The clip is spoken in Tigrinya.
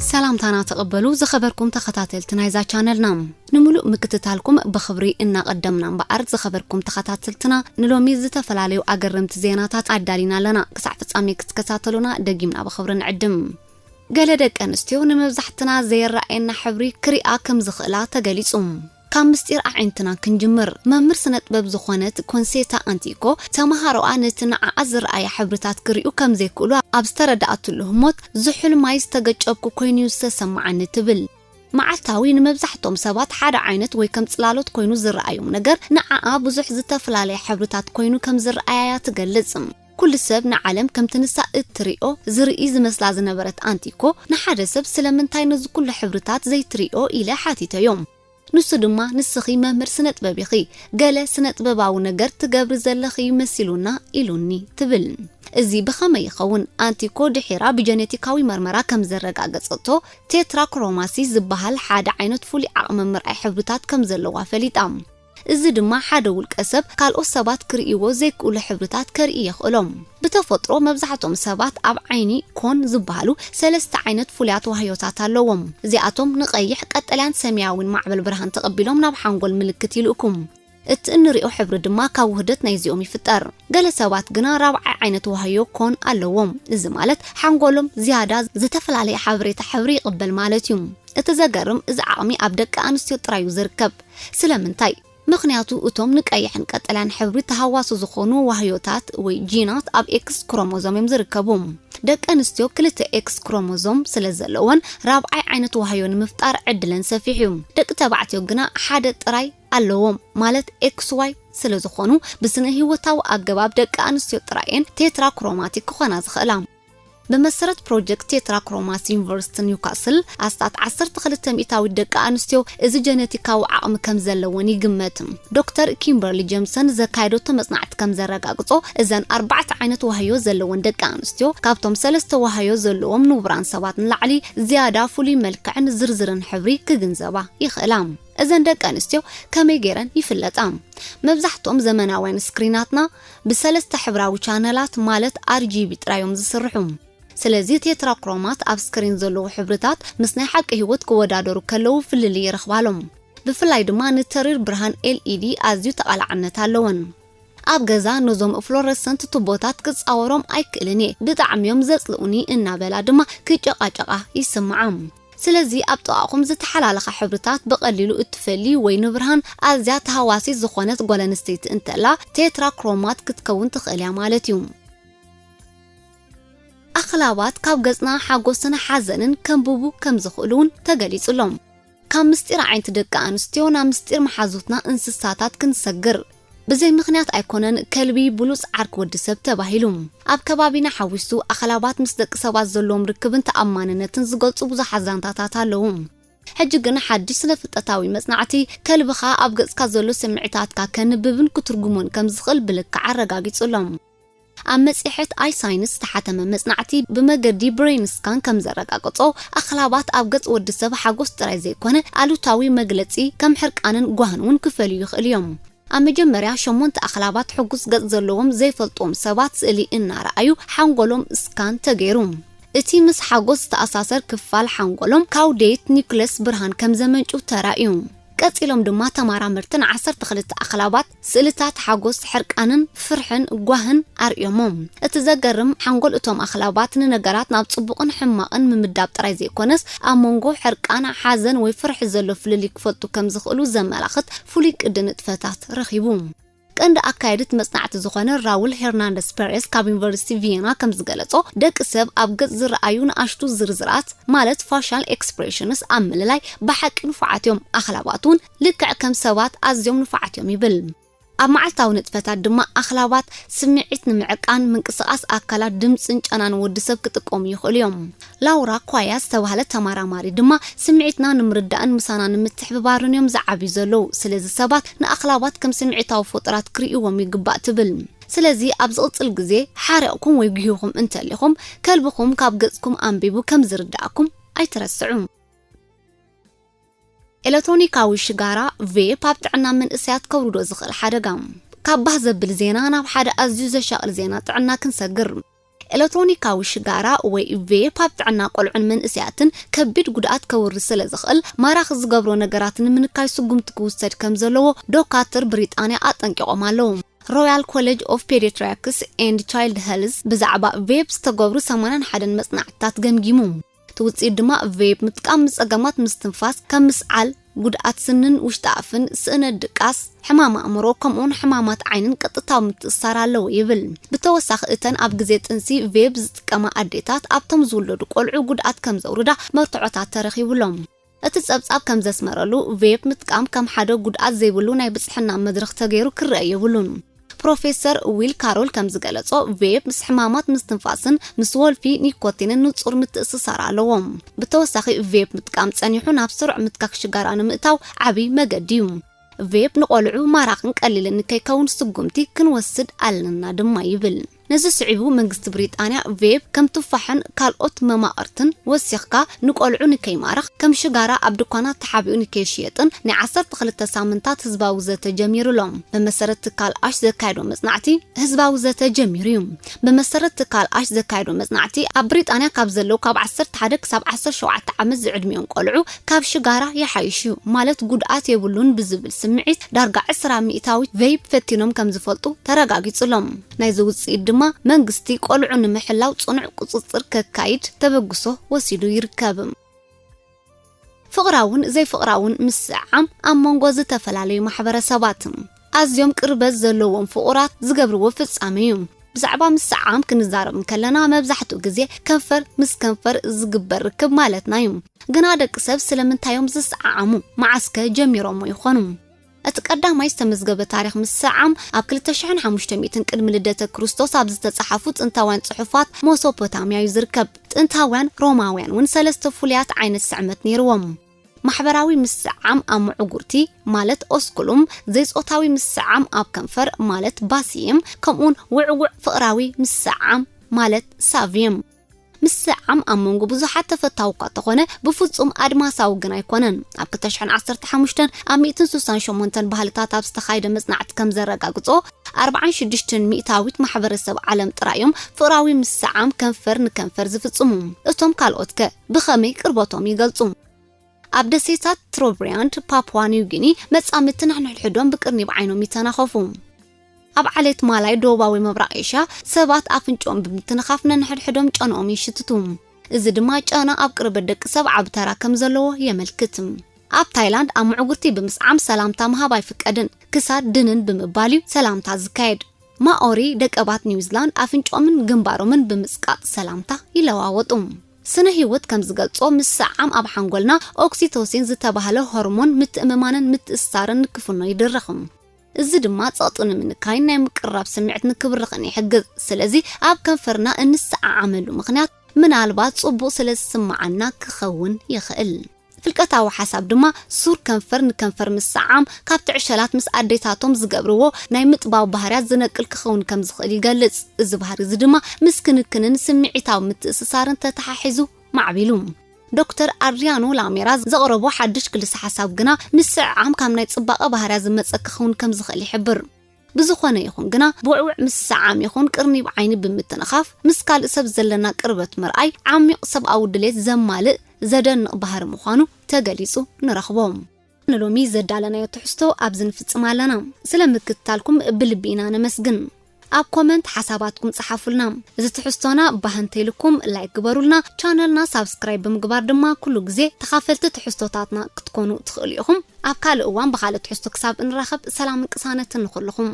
ሰላምታና ተቐበሉ ዝኸበርኩም ተኸታተልቲ ናይዛ ቻነልና። ንምሉእ ምክትታልኩም ብኽብሪ እናቐደምና እምበኣር፣ ዝኸበርኩም ተኸታተልትና፣ ንሎሚ ዝተፈላለዩ ኣገረምቲ ዜናታት ኣዳሊና ኣለና። ክሳዕ ፍጻሜ ክትከታተሉና ደጊምና ብኽብሪ ንዕድም። ገለ ደቂ ኣንስትዮ ንመብዛሕትና ዘይረኣየና ሕብሪ ክሪኣ ከም ዝኽእላ ተገሊጹ። ካብ ምስጢር ኣዒንትና ክንጅምር። መምህር ስነ ጥበብ ዝኾነት ኮንሴታ ኣንቲኮ፣ ተመሃሮኣ ነቲ ንዓኣ ዝረኣያ ሕብርታት ክሪኡ ከም ዘይክእሉ ኣብ ዝተረድኣትሉ ህሞት፣ ዝሑል ማይ ዝተገጨብኩ ኮይኑ ዝተሰማዓኒ ትብል። መዓልታዊ ንመብዛሕትኦም ሰባት ሓደ ዓይነት ወይ ከም ጽላሎት ኮይኑ ዝረኣዮም ነገር፣ ንዓኣ ብዙሕ ዝተፈላለየ ሕብርታት ኮይኑ ከም ዝረኣያያ ትገልጽ። ኩሉ ሰብ ንዓለም ከምቲ ንሳ እትሪኦ ዝርኢ ዝመስላ ዝነበረት ኣንቲኮ፣ ንሓደ ሰብ ስለምንታይ ነዚ ኩሉ ሕብርታት ዘይትሪኦ ኢለ ሓቲተዮ። ንሱ ድማ፣ "ንስኺ መምህር ስነ ጥበብ ኢኺ፣ ገለ ስነ ጥበባዊ ነገር ትገብሪ ዘለኺ እዩ መሲሉና" ኢሉኒ ትብል። እዚ ብኸመይ ይኸውን? ኣንቲኮ ድሒራ ብጀኔቲካዊ መርመራ ከም ዘረጋገጸቶ፣ ቴትራክሮማሲ ዝበሃል ሓደ ዓይነት ፍሉይ ዓቕሚ ምርኣይ ሕብርታት ከም ዘለዋ ፈሊጣ። እዚ ድማ ሓደ ውልቀ ሰብ ካልኦት ሰባት ክርእይዎ ዘይክእሉ ሕብርታት ከርኢ የኽእሎም። ብተፈጥሮ መብዛሕትኦም ሰባት ኣብ ዓይኒ ኮን ዝበሃሉ ሰለስተ ዓይነት ፍሉያት ዋህዮታት ኣለዎም። እዚኣቶም ንቐይሕ፣ ቀጠልያን ሰማያዊን ማዕበል ብርሃን ተቐቢሎም ናብ ሓንጎል ምልክት ይልእኩ። እቲ እንሪኦ ሕብሪ ድማ ካብ ውህደት ናይዚኦም ይፍጠር። ገለ ሰባት ግና ራብዓይ ዓይነት ዋህዮ ኮን ኣለዎም። እዚ ማለት ሓንጎሎም ዝያዳ ዝተፈላለየ ሓበሬታ ሕብሪ ይቕበል ማለት እዩ። እቲ ዘገርም፣ እዚ ዓቕሚ ኣብ ደቂ ኣንስትዮ ጥራይ እዩ ዝርከብ። ስለምንታይ? ምኽንያቱ እቶም ንቀይሕን ቀጠልያን ሕብሪ ተሃዋሲ ዝኾኑ ዋህዮታት ወይ ጂናት ኣብ ኤክስ ክሮሞዞም እዮም ዝርከቡ። ደቂ ኣንስትዮ ክልተ ኤክስ ክሮሞዞም ስለ ዘለወን፣ ራብዓይ ዓይነት ዋህዮ ንምፍጣር ዕድለን ሰፊሕ እዩ። ደቂ ተባዕትዮ ግና ሓደ ጥራይ ኣለዎም፣ ማለት ኤክስ ዋይ ስለ ዝኾኑ፣ ብስነ ህይወታዊ ኣገባብ ደቂ ኣንስትዮ ጥራይ እየን ቴትራክሮማቲክ ክኾና ዝኽእላ። ብመሰረት ፕሮጀክት ቴትራክሮማሲ፣ ዩኒቨርሲቲ ኒውካስል ኣስታት ዓሰርተ ክልተ ሚእታዊት ደቂ ኣንስትዮ እዚ ጀነቲካዊ ዓቕሚ ከም ዘለወን ይግመት። ዶክተር ኪምበርሊ ጀምሰን ዘካየደቶ መጽናዕቲ ከም ዘረጋግጾ፣ እዘን ኣርባዕተ ዓይነት ዋህዮ ዘለወን ደቂ ኣንስትዮ፣ ካብቶም ሰለስተ ዋህዮ ዘለዎም ንቡራን ሰባት ንላዕሊ፣ ዝያዳ ፍሉይ መልክዕን ዝርዝርን ሕብሪ ክግንዘባ ይኽእላ። እዘን ደቂ ኣንስትዮ ከመይ ገይረን ይፍለጣ? መብዛሕትኦም ዘመናውያን ስክሪናትና ብሰለስተ ሕብራዊ ቻነላት፣ ማለት ኣር ጂ ቢ፣ ጥራይ እዮም ዝስርሑ። ስለዚ ቴትራክሮማት ኣብ ስክሪን ዘለዉ ሕብርታት ምስ ናይ ሓቂ ህይወት ክወዳደሩ ከለዉ ፍልልይ ይረኽባሎም። ብፍላይ ድማ ንተሪር ብርሃን ኤል ኢ ዲ ኣዝዩ ተቓላዕነት ኣለወን። ኣብ ገዛ ነዞም ፍሎረሰንት ቱቦታት ክጻወሮም ኣይክእልን እየ፣ ብጣዕሚ እዮም ዘጽልኡኒ እናበላ ድማ ክጨቓጨቓ ይስምዓ። ስለዚ ኣብ ጥቓኹም ዝተሓላለኻ ሕብርታት ብቐሊሉ እትፈሊ ወይ ንብርሃን ኣዝያ ተሃዋሲት ዝኾነት ጓል ኣንስተይቲ እንተላ፣ ቴትራክሮማት ክትከውን ትኽእል እያ ማለት እዩ። ኣኽላባት ካብ ገጽና ሓጎስን ሓዘንን ከንብቡ ከም ዝኽእሉ እውን ተገሊጹ ኣሎ። ካብ ምስጢር ኣዒንቲ ደቂ ኣንስትዮ ናብ ምስጢር መሓዙትና እንስሳታት ክንሰግር። ብዘይ ምኽንያት ኣይኮነን ከልቢ ብሉጽ ዓርኪ ወዲ ሰብ ተባሂሉ። ኣብ ከባቢና ሓዊሱ ኣኽላባት ምስ ደቂ ሰባት ዘለዎም ርክብን ተኣማንነትን ዝገልጹ ብዙሓት ዛንታታት ኣለዉ። ሕጂ ግን ሓድሽ ስነ-ፍልጠታዊ መጽናዕቲ ከልብኻ ኣብ ገጽካ ዘሎ ስምዒታትካ ከንብብን ክትርጉሞን ከም ዝኽእል ብልክዕ ኣረጋጊጹ ኣሎ። ኣብ መጽሔት ኣይ ሳይንስ ዝተሓተመ መጽናዕቲ ብመገዲ ብሬን ስካን ከም ዘረጋገጾ፣ ኣኽላባት ኣብ ገጽ ወዲ ሰብ ሓጎስ ጥራይ ዘይኮነ፣ ኣሉታዊ መግለጺ ከም ሕርቃንን ጓህን እውን ክፈልዩ ይኽእሉ እዮም። ኣብ መጀመርያ፣ ሸሞንተ ኣኽላባት ሕጉስ ገጽ ዘለዎም ዘይፈልጥዎም ሰባት ስእሊ እናረኣዩ ሓንጎሎም ስካን ተገይሩ። እቲ ምስ ሓጎስ ዝተኣሳሰር ክፋል ሓንጎሎም፣ ካውዴት ኒኩለስ፣ ብርሃን ከም ዘመንጩ ተራእዩ። ቀጺሎም ድማ ተመራመርቲ ንዓሰርተ ክልተ ኣኽላባት ስእልታት ሓጎስ፣ ሕርቃንን ፍርሕን ጓህን ኣርእዮሞም። እቲ ዘገርም፣ ሓንጎል እቶም ኣኽላባት ንነገራት ናብ ጽቡቕን ሕማቕን ምምዳብ ጥራይ ዘይኮነስ፣ ኣብ መንጎ ሕርቃን፣ ሓዘን ወይ ፍርሒ ዘሎ ፍልልይ ክፈልጡ ከም ዝኽእሉ ዘመላኽት ፍሉይ ቅዲ ንጥፈታት ረኺቡ። ቀንዲ ኣካየዲት መጽናዕቲ ዝኾነ ራውል ሄርናንደስ ፔሬስ ካብ ዩኒቨርሲቲ ቪየና ከም ዝገለጾ፣ ደቂ ሰብ ኣብ ገጽ ዝረኣዩ ንኣሽቱ ዝርዝራት፣ ማለት ፋሻል ኤክስፕሬሽንስ፣ ኣብ ምልላይ ብሓቂ ንፉዓት እዮም። ኣኽላባት እውን ልክዕ ከም ሰባት ኣዝዮም ንፉዓት እዮም ይብል። ኣብ መዓልታዊ ንጥፈታት ድማ ኣኽላባት ስምዒት ንምዕቃን፣ ምንቅስቓስ ኣካላት፣ ድምጽን ጨናን ወዲ ሰብ ክጥቀሙ ይኽእሉ እዮም። ላውራ ኳያ ዝተባህለት ተመራማሪ ድማ፣ ስምዒትና ንምርዳእን ምሳና ንምትሕብባርን እዮም ዝዓብዩ ዘለዉ። ስለዚ ሰባት ንኣኽላባት ከም ስምዒታዊ ፍጡራት ክርእይዎም ይግባእ ትብል። ስለዚ ኣብ ዝቕጽል ግዜ ሓሪቕኩም ወይ ጉሂኹም እንተሊኹም፣ ከልብኹም ካብ ገጽኩም ኣንቢቡ ከም ዝርድኣኩም ኣይትረስዑ። ኤሌክትሮኒካዊ ሽጋራ፣ ቬፕ፣ ኣብ ጥዕና መንእሰያት ከውርዶ ዝኽእል ሓደጋ። ካብ ባህ ዘብል ዜና ናብ ሓደ ኣዝዩ ዘሻቕል ዜና ጥዕና ክንሰግር። ኤሌክትሮኒካዊ ሽጋራ ወይ ቬፕ ኣብ ጥዕና ቆልዑን መንእሰያትን ከቢድ ጉድኣት ከውርድ ስለ ዝኽእል፣ ማራኺ ዝገብሮ ነገራት ንምንካይ ስጉምቲ ክውሰድ ከም ዘለዎ ዶካትር ብሪጣንያ ኣጠንቂቖም ኣለዉ። ሮያል ኮሌጅ ኦፍ ፔዲያትሪክስ ኤንድ ቻይልድ ሄልዝ ብዛዕባ ቬፕ ዝተገብሩ ሰማንያን ሓደን መጽናዕትታት ገምጊሙ። እቲ ውጽኢት ድማ ቬፕ ምጥቃም ምስ ጸገማት ምስትንፋስ ከም ምስዓል፣ ጉድኣት ስንን ውሽጢ ኣፍን፣ ስእነት ድቃስ፣ ሕማም ኣእምሮ ከምኡውን ሕማማት ዓይንን ቀጥታዊ ምትእስሳር ኣለዎ ይብል። ብተወሳኺ እተን ኣብ ግዜ ጥንሲ ቬፕ ዝጥቀማ ኣዴታት ኣብቶም ዝውለዱ ቆልዑ ጉድኣት ከም ዘውርዳ መርትዖታት ተረኺቡሎም። እቲ ጸብጻብ ከም ዘስመረሉ ቬፕ ምጥቃም ከም ሓደ ጉድኣት ዘይብሉ ናይ ብጽሕና መድረኽ ተገይሩ ክረአ የብሉን። ፕሮፌሰር ዊል ካሮል ከም ዝገለጾ ቬፕ ምስ ሕማማት ምስትንፋስን ምስ ወልፊ ኒኮቲንን ንጹር ምትእስሳር ኣለዎም። ብተወሳኺ ቬፕ ምጥቃም ጸኒሑ ናብ ስሩዕ ምትካኽ ሽጋራ ንምእታው ዓቢ መገዲ እዩ። ቬፕ ንቆልዑ ማራኽን ቀሊልን ንከይከውን ስጉምቲ ክንወስድ ኣለና ድማ ይብል። ነዚ ስዒቡ መንግስቲ ብሪጣንያ ቬፕ ከም ቱፋሕን ካልኦት መማቕርትን ወሲኽካ ንቆልዑ ንከይማርኽ ከም ሽጋራ ኣብ ድኳናት ተሓቢኡ ንከይሽየጥን ናይ ዓሰርተ ክልተ ሳምንታት ህዝባዊ ዘተ ጀሚሩሎም። ብመሰረት ትካል ኣሽ ዘካየዶ መጽናዕቲ ህዝባዊ ዘተ ጀሚሩ እዩ። ብመሰረት ትካል ኣሽ ዘካየዶ መጽናዕቲ ኣብ ብሪጣንያ ካብ ዘለዉ ካብ ዓሰርተ ሓደ ክሳብ ዓሰርተ ሸውዓተ ዓመት ዝዕድሚኦም ቆልዑ ካብ ሽጋራ ይሓይሽ እዩ ማለት ጉድኣት የብሉን ብዝብል ስምዒት ዳርጋ ዕስራ ሚእታዊት ቬፕ ፈቲኖም ከም ዝፈልጡ ተረጋጊጹሎም። ናይዚ ውጽኢት ድማ መንግስቲ ቆልዑ ንምሕላው ጽኑዕ ቁጽጽር ከካይድ ተበግሶ ወሲዱ ይርከብ። ፍቕራውን ዘይፍቕራውን ምስዕዓም ኣብ መንጎ ዝተፈላለዩ ማሕበረሰባት ኣዝዮም ቅርበት ዘለዎም ፍቑራት ዝገብርዎ ፍጻመ እዩ። ብዛዕባ ምስዓም ክንዛረብ እንከለና መብዛሕትኡ ግዜ ከንፈር ምስ ከንፈር ዝግበር ርክብ ማለትና እዩ። ግና ደቂ ሰብ ስለምንታይ እዮም ዝሰዓዓሙ? መዓስከ ጀሚሮሞ ይኾኑ? እቲ ቀዳማይ ዝተመዝገበ ታሪኽ ምስዓም ኣብ ክልተ ሽሕን ሓሙሽተ ሚእትን ቅድሚ ልደተ ክርስቶስ ኣብ ዝተጻሕፉ ጥንታውያን ጽሑፋት ሞሶፖታምያ እዩ ዝርከብ። ጥንታውያን ሮማውያን እውን ሰለስተ ፍሉያት ዓይነት ስዕመት ነይርዎም። ማሕበራዊ ምስዓም ኣብ ምዕጉርቲ ማለት ኦስኩሉም፣ ዘይጾታዊ ምስዓም ኣብ ከንፈር ማለት ባሲየም፣ ከምኡውን ውዕውዕ ፍቕራዊ ምስዓም ማለት ሳቪየም። ምስዓም ኣብ መንጎ ብዙሓት ተፈታዊ እኳ ተኾነ ብፍጹም ኣድማሳዊ ግን ኣይኮነን። ኣብ ክልተ ሽሕን ዓሰርተ ሓሙሽተን ኣብ ሚእትን ስሳን ሸሞንተን ባህልታት ኣብ ዝተኻየደ መጽናዕቲ ከም ዘረጋግጾ ኣርባዓን ሽዱሽተን ሚእታዊት ማሕበረሰብ ዓለም ጥራይ እዮም ፍቕራዊ ምስዓም ከንፈር ንከንፈር ዝፍጽሙ። እቶም ካልኦት ከ ብኸመይ ቅርበቶም ይገልጹ? ኣብ ደሴታት ትሮብሪያንድ ፓፕዋ ኒው ጊኒ መጻምድቲ ንሕንሕዶም ብቅርኒብ ዓይኖም ይተናኸፉ። ኣብ ዓሌት ማላይ ደቡባዊ ምብራቕ ኤሽያ ሰባት ኣፍንጭኦም ብምትንኻፍ ነንሕድሕዶም ጨንኦም ይሽትቱ። እዚ ድማ ጨና ኣብ ቅርበት ደቂ ሰብ ዓቢ ተራ ከም ዘለዎ የመልክት። ኣብ ታይላንድ ኣብ ምዕጉርቲ ብምስዓም ሰላምታ ምሃብ ኣይፍቀድን። ክሳድ ድንን ብምባል እዩ ሰላምታ ዝካየድ። ማኦሪ ደቀባት ኒውዚላንድ ኣፍንጭኦምን ግንባሮምን ብምጽቃጥ ሰላምታ ይለዋወጡ። ስነ ህይወት ከም ዝገልጾ ምስዓም ኣብ ሓንጎልና ኦክሲቶሲን ዝተባህለ ሆርሞን ምትእምማንን ምትእስሳርን ንክፍኖ ይድርኽ። እዚ ድማ ጸቕጢ ንምንካይን ናይ ምቅርራብ ስምዒት ንክብርኽን ይሕግዝ። ስለዚ ኣብ ከንፈርና እንሰዓዓመሉ ምኽንያት ምናልባት ጽቡቕ ስለ ዝስምዓና ክኸውን ይኽእል። ፍልቀታዊ ሓሳብ ድማ ሱር ከንፈር ንከንፈር ምስዓም ካብቲ ዕሸላት ምስ ኣዴታቶም ዝገብርዎ ናይ ምጥባው ባህርያት ዝነቅል ክኸውን ከም ዝኽእል ይገልጽ። እዚ ባህሪ እዚ ድማ ምስ ክንክንን ስምዒታዊ ምትእስሳርን ተተሓሒዙ ማዕቢሉ። ዶክተር ኣድሪያኖ ላሜራ ዘቕረቦ ሓድሽ ክልሰ ሓሳብ ግና ምስዕዓም ካብ ናይ ጽባቐ ባህርያት ዝመጸ ክኸውን ከም ዝኽእል ይሕብር። ብዝኾነ ይኹን ግና ብውዕውዕ ምስዓም ይኹን ቅርኒብ ዓይኒ ብምትንኻፍ ምስ ካልእ ሰብ ዘለና ቅርበት ምርኣይ ዓሚቕ ሰብኣዊ ድሌት ዘማልእ ዘደንቕ ባህሪ ምዃኑ ተገሊጹ ንረኽቦ። ንሎሚ ዘዳለናዮ ትሕዝቶ ኣብዚ ንፍጽም ኣለና። ስለ ምክትታልኩም ብልቢ ኢና ነመስግን። ኣብ ኮመንት ሓሳባትኩም ጸሓፉልና። እዚ ትሕዝቶና ባህ እንተኢልኩም ላይክ ግበሩልና፣ ቻነልና ሳብስክራይብ ብምግባር ድማ ኩሉ ግዜ ተኻፈልቲ ትሕዝቶታትና ክትኮኑ ትኽእሉ ኢኹም። ኣብ ካልእ እዋን ብኻልእ ትሕዝቶ ክሳብ እንራኸብ ሰላምን ቅሳነትን ንኹልኹም።